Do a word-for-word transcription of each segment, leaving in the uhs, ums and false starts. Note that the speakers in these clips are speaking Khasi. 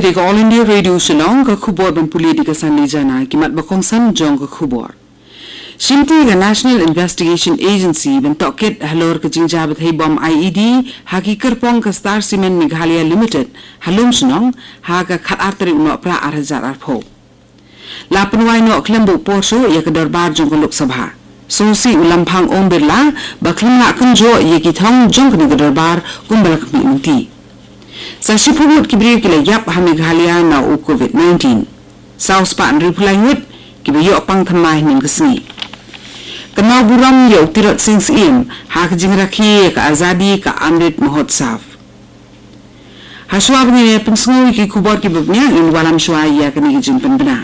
Dei ka All India Radio Shillong, ka khubor ban pule da ka Sanli Jana, ki mat ba kongsan jong ka khubor. Shimti ka National Investigation Agency ban tohkit halor ka jingjia bthei bom I E D ha ki kyrpong ka Star Cement Meghalaya Limited ha Lumshnong ha ka khatar tarik u Nohprah ar hajar arphew. La pynwai noh khlem buh por shuh ïa ka dorbar jong ka Lok Sabha. Sngewsih u Lamphang Om Birla ba khlem lah kynjoh ïa ki thong jong kane ka dorbar kumba la khmih lynti. Sa shiphew ngut ki briew ki la ïap ha Meghalaya na u COVID nineteen. Saw spah hynriewphew lai ngut kiba ïoh pang thymmai hynnin ka sngi. Kynmaw burom ïa u Tirot Sing Syiem ha ka jingrakhe ïa ka Azadi ka Amrit Mahotsav. Hashwa ba ngin ïa pynsngew ïa ki khubor kiba bniah, ngin wallam shwa ïa kane ka jingpynbna.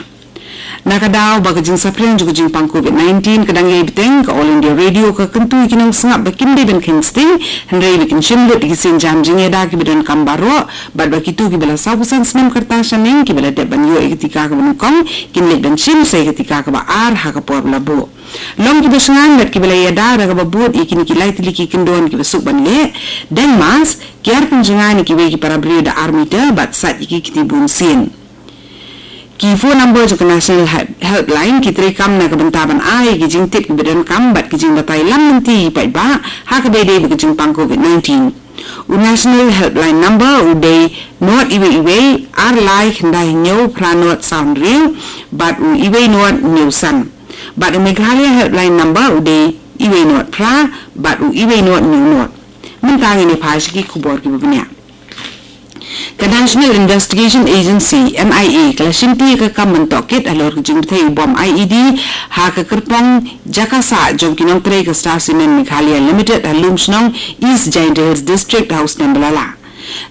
Na ka daw ba ka jingsaphriang jong ka jingpang COVID nineteen ka dang ïai bteng, ka All India Radio ka kyntu ïa ki nongsngap ba kim dei ban kheiñ sting, hynrei ba kin shim lut ïa ki sienjam jingïada kiba donkam baroh, bad ba kito kiba la sawphew san snem ka rta shaneng kiba la dep ban ïoh ïa ka tika kaba nyngkong kin leit ban shim sa ïa ka tika kaba ar ha ka por ba la buh. Long kiba shngaiñ bad kiba la ïada da kaba bud ïa kine ki lai tylli ki kyndon kiba suk ban leh, deng mask, kiar pynjngai na kiwei ki para briew da ar meter bad sait ïa ki kti bunsien. Ki phone number jong ka National Help-, Helpline ki treikam na ka bynta ban ai ïa ki jingtip kiba donkam bad ki jingbatai lam lynti ïa ki paidbah ha kaba ïadei bad ka jingpang COVID nineteen. U National Helpline number u dei nod iwei iwei, ar lai khyndai hynñiew phra nod saw hynriew, bad u iwei nod hynñiew san. Bad u Meghalaya Helpline number u dei iwei nod phra, bad u iwei nod hynñiew nod. Mynta ngin ïa phai sha ki khubor kiba bniah. Ka National Investigation Agency, N I A, ka la shimti ïa ka kam ban tohkit halor ka jingbthei u bom I E D ha ka kyrpong jaka sah jong ki nongtrei ka Star Cement Meghalaya Limited ha Lumshnong, East Jaintia Hills District ha u snem ba la lah.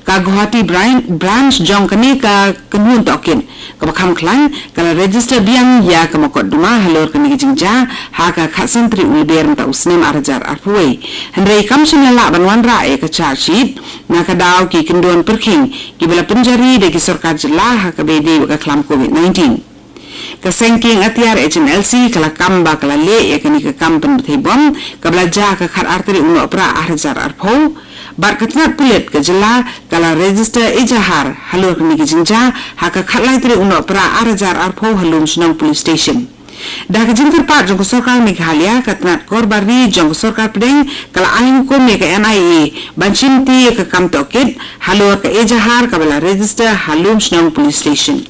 Ka Guwahati Bran-, Branch jong kane ka kynhun tohkit kaba kham khlaiñ ka la register biang ïa ka mukotduma halor kane ka jingjia ha ka khatsan tarik u Lber mynta u snem ar hajar arphew wei. Hynrei kam shym la lah ban wanrah ïa ka charge sheet na ka daw ki kyndon pyrkhing kiba la pynjari da ki sorkar jylla ha kaba ïadei bad ka khlam COVID nineteen. Ka seng kieng atiar H N L C ka la kam ba ka la leh ïa kane ka kam pynbthei bom kaba la jia ha ka khatar tarik u Nohprah ar hajar arphew. Bad ka tnat pulit ka jylla ka la register ejahar halor kane ka jingjia ha ka khatlai tarik u Nohprah ar hajar arphew ha Lumshnong Police Station. Da ka jingkyrpad jong ka sorkar Meghalaya, ka tnat korbar ri jong ka sorkar pdeng ka la ai hukum ïa ka N I A ban shimti ïa ka kam tohkit halor ka ejahar kaba la register ha Lumshnong Police Station.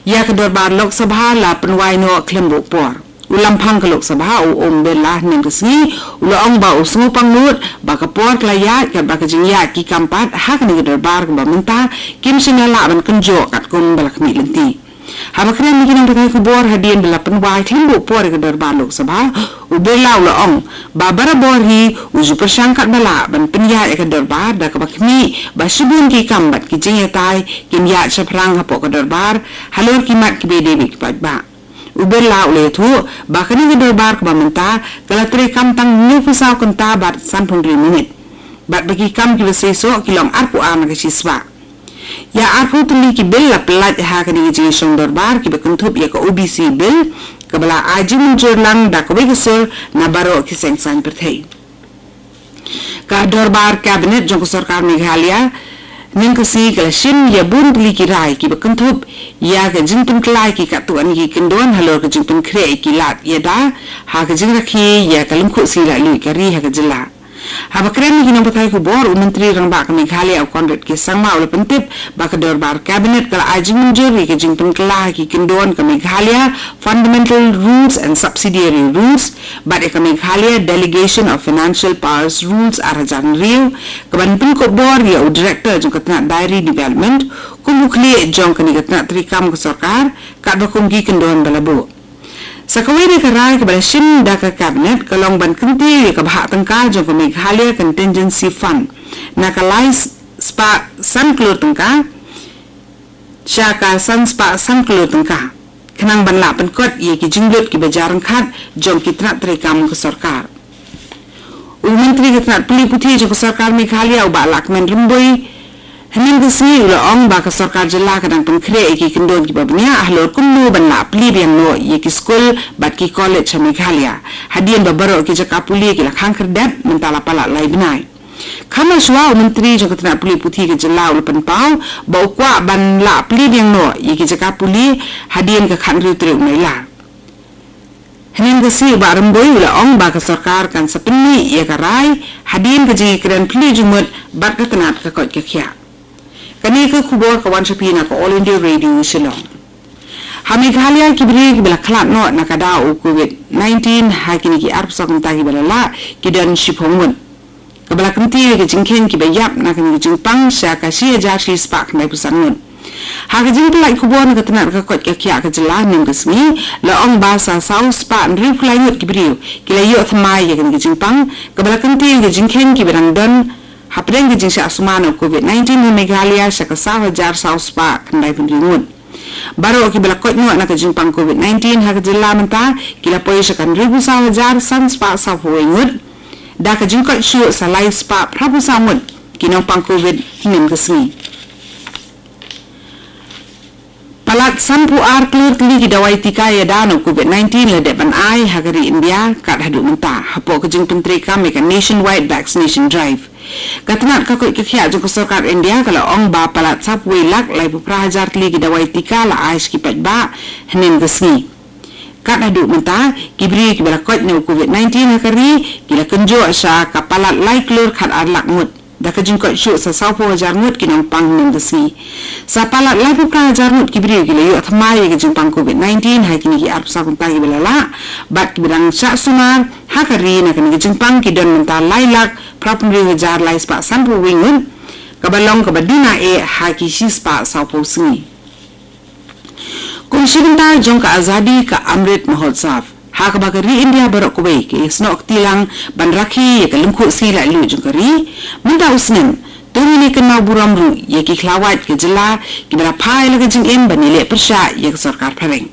Ïa ka dorbar Lok Sabha la pynwai noh khlem buh por. U Lamphang ka Lok Sabha u Om Birla hynnin ka sngi u la ong ba u sngewpang nud ba ka por ka la ïaid, katba ka jingïaid ki kam pat ha kane ka dorbar kaba mynta kim shym la lah ban kynjoh katkum ba la khmih lynti. Haba kren ïa ki nongpathai khubor hadien ba la pynwai khlem buh por ïa ka dorbar Lok Sabha, u Birla u la ong ba barabor hi u ju pyrshang katba lah ban pynïaid ïa ka dorbar da kaba khmih ba shibun ki kam bad ki jingïatai kim ïaid shaphrang hapoh ka dorbar halor ki mat kiba ïadei bad ki paidbah. U Birla u la ïathuh ba kane ka dorbar kaba mynta ka la treikam tang hynñiewphew saw kynta bad sanphew hynriew minit, bad ba ki kam kiba seisoh ki long arphew ar na ka shispah. Ïa arphew tylli ki bill la pyllait ha kane ka jingïashong dorbar kiba kynthup ïa ka O B C bill kaba la ai jingmynjur lang da kawei ka sur na baroh ki seng saiñ pyrthei. Ka dorbar cabinet jong ka sorkar Meghalaya hynnin ka sngi ka la shim ïa bun tylli ki rai kiba kynthup ïa ka jingpynkylla ïa ki katto katne ki kyndon halor ka jingpynkhreh ïa ki lad ïada ha ka jingrakhe ïa ka lyngkhuh sngi laitluid ka ri ha ka jylla. Haba kren ïa ki nongpathai khubor, u Myntri Rangbah ka Meghalaya u Conrad K Sangma u la pyntip ba ka dorbar cabinet ka la ai jingmynjur ïa ka jingpynkylla ha ki kyndon ka Meghalaya Fundamental Rules and Subsidiary Rules bad ïa ka Meghalaya Delegation of Financial Powers Rules ar hajar hynriew, kaban pynkup bor ïa u Director jong ka tnat Dairy Development kum u khlieh jong kane ka tnat treikam ka sorkar katba kum ki kyndon ba la buh. Sa kawei de ka rai kaba la shim da ka cabinet ka long ban kyntiew ïa ka bhah tyngka jong ka Meghalaya Contingency Fund na ka lai spah san klur tyngka sha ka san spah san klur tyngka, khnang ban lah pynkot ïa ki jinglut kiba jia ryngkhat jong ki tnat treikam ka sorkar. U Myntri ka tnat pule puthi jong ka sorkar Meghalaya u Bah Lahkmen Rymbui hynnin ka sngi u la ong ba ka sorkar jylla ka dang pynkhreh ïa ki kyndon kiba bniah halor kumno ban lah plie biang noh ïa ki skul bad ki college ha Meghalaya, hadien ba baroh ki jaka pule ki la khang khyrdep mynta la palat lai bnai. Kham shuwa u Myntri jong ka tnat pule puthi ka jylla u la pynpaw ba u kwah ban lah plie biang noh ïa ki jaka pule hadien ka khathynriew tarik u Nailar. Hynnin ka sngi u Bah Rymbui u la ong ba ka sorkar kan sa pynmih ïa ka rai hadien ka jingïakren plie jingmut bad ka tnat ka koit ka khiah. Kane ka khubor ka wan sha phi na ka All India Radio Shillong. Ha Meghalaya ki briew kiba la khlad noh na ka daw u covid nineteen ha kine ki arphew saw kynta kiba la lah ki don shiphew ngut. Kaba la kyntiew ïa ka jingkheiñ kiba ïap na kane ka jingpang sha ka shi hajar shi spah khyndaiphew san ngut. Ha ka jingpyllait khubor na ka tnat ka koit ka khiah ka jylla mynne ka sngi la ong ba sa saw spah hynriewphew lai ngut ki briew ki la ïoh thymmai ïa kane ka jingpang kaba la kyntiew ïa ka jingkheiñ kiba dang don hapdeng ka jingshah sumar na u covid nineteen ha Meghalaya sha ka saw hajar saw spah khyndaiphew hynriew ngut. Baroh kiba la koit noh na ka jingpang covid nineteen ha ka jylla mynta ki la poi sha ka hynriewphew saw hajar san spah sawphew wei ngut. Da ka jingkoit shuh sa lai spah phraphew saw ngut ki nongpang covid hynnin ka sngi. Palat sanphew ar klur tylli ki dawai tika ïada na u covid nineteen la dep ban ai ha ka ri India kat haduh mynta hapoh ka jingpyntreikam ïa ka Nationwide Vaccination Drive. Ka tnat ka koit ka khiah jong ka sorkar India ka la ong ba palat sanphew wei lak laiphew phra hajar tylli ki dawai tika la ai sha ki paidbah hynnin ka sngi. Kat haduh mynta ki briew kiba la koit na u covid nineteen ha ka ri ki la kynjoh sha ka palat lai klur khat ar lak ngut. Da ka jingkoit shuh sa sawphew hajar ngut ki nongpang hynnin ka sngi. Sa palat laiphew phra hajar ngut ki briew ki la ïoh thymmai ïa ka jingpang covid nineteen ha kine ki arphew saw kynta kiba la lah bad kiba dang shah sumar ha ka ri na kane ka jingpang ki don mynta lai lak phraphew hynriew hajar lai spah sanphew wei ngut. Kaba long kaba duna eh ha ki shi spah sawphew sngi. Kum shi bynta jong ka Azadi ka Amrit Mahotsav ha kaba ka ri India baroh kawei ka snoh kti lang ban rakhe ïa ka lyngkhuh sngi laitluid jong ka ri. Mynta u snem to ngin ïa kynmaw burom ruh ïa ki khlawait ka jylla kiba la phai la ka jingim ban ïaleh pyrshah ïa ka sorkar phareng.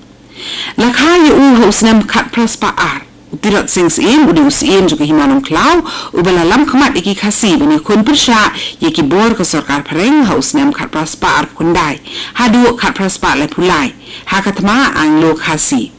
La kha ïa u ha u snem khatphra spah ar. U Tirot Sing Syiem u dei u syiem jong ka Hima Nongkhlaw uba la lam khmat ïa ki Khasi ban ïakhun pyrshah ïa ki bor ka sorkar phareng ha u snem khatphra spah arphew khyndai haduh khatphra spah laiphew lai ha ka thma Anglo Khasi.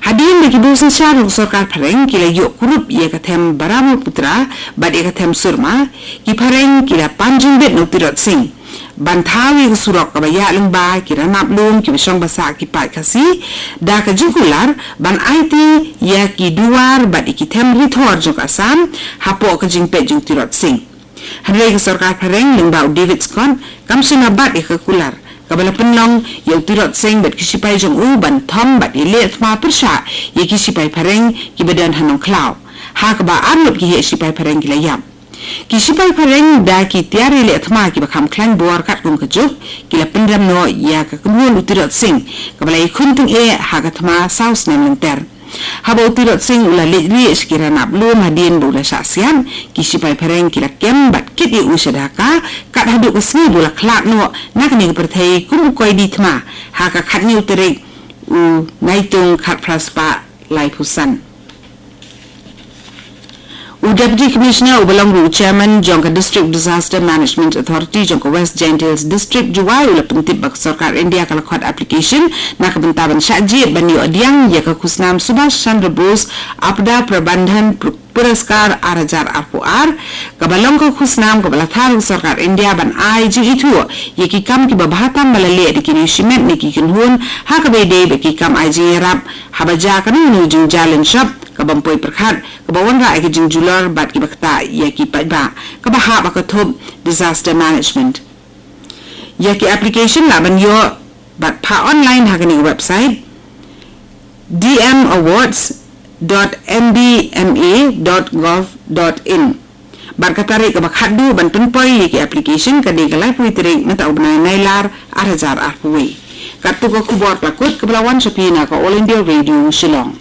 Hadien ba ki bor synshar jong ka sorkar phareng ki la ïoh kurup ïa ka them Brahmaputra bad ïa ka them Surma, ki phareng ki la pan jingbit na u Tirot Sing ban thaw ïa ka surok kaba ïaid lyngba ki ranab lum kiba shong ba sah ki paid Khasi da ka jingkular ban aiti ïa ki duwar bad ïa ki them rithor jong ka Assam hapoh ka jingpeit jong u Tirot Sing. Hynrei ka sorkar phareng lyngba u David Scott kam shym la bat ïa ka kular kaba la pynlong ïa u Tirot Sing bad ki shipai jong u ban thom bad ïaleh thma pyrshah ïa ki shipai phareng kiba don ha Nongkhlaw, ha kaba arngut ki heh shipai phareng ki la ïap. Ki shipai phareng da ki tiar ïaleh thma kiba kham khlaiñ bor katkum ka juk ki la pynrem noh ïa ka kynhun u Tirot Sing kaba la ïakhun tyngeh ha ka thma saw snem lynter. Haba u Tirot Sing u la leit rieh sha ki ranab lum hadien ba u la shah siat, ki shipai phareng ki la kem bad kit ïa u sha Dhaka kat haduh ka sngi ba u la khlad noh na kane ka pyrthei kum u koidi thma ha ka khathynñiew tarik u Naitung khatphra spah laiphew san. U Deputy Commissioner uba long ruh u Chairman jong ka District Disaster Management Authority jong ka West Jaintia Hills District, Jowai, u la pyntip ba ka sorkar India ka la khot application na ka bynta ban shah jied ban ïoh pdiang ïa ka khusnam Subhash Chandra Bose Apada Prabandhan Pur- Puraskar ar hajar arphew ar, kaba long ka khusnam kaba la thar ka sorkar India ban ai jingithuh ïa ki kam kiba bha tam ba la leh da ki riew shimet ne ki kynhun ha kaba ïadei bad ki kam ai jingïarap haba jia kano kano ka jingjia lynshop kabym poi pyrkhat kaba wanrah ïa ki jingjulor bad kiba ktah ïa ki paidbah, kaba hap ha ka thup disaster management. Ïa ki application lah ban ïoh bad phah online ha kane ka website d m awards dot n d m a dot gov dot in. Bad ka tarik kaba khatduh ban pynpoi ïa ki application ka dei ka laiphew tarik mynta u bnai Nailar ar hajar arphew wei. Katto ka khubor ka la kut kaba la wan sha phi na ka All India Radio Shillong.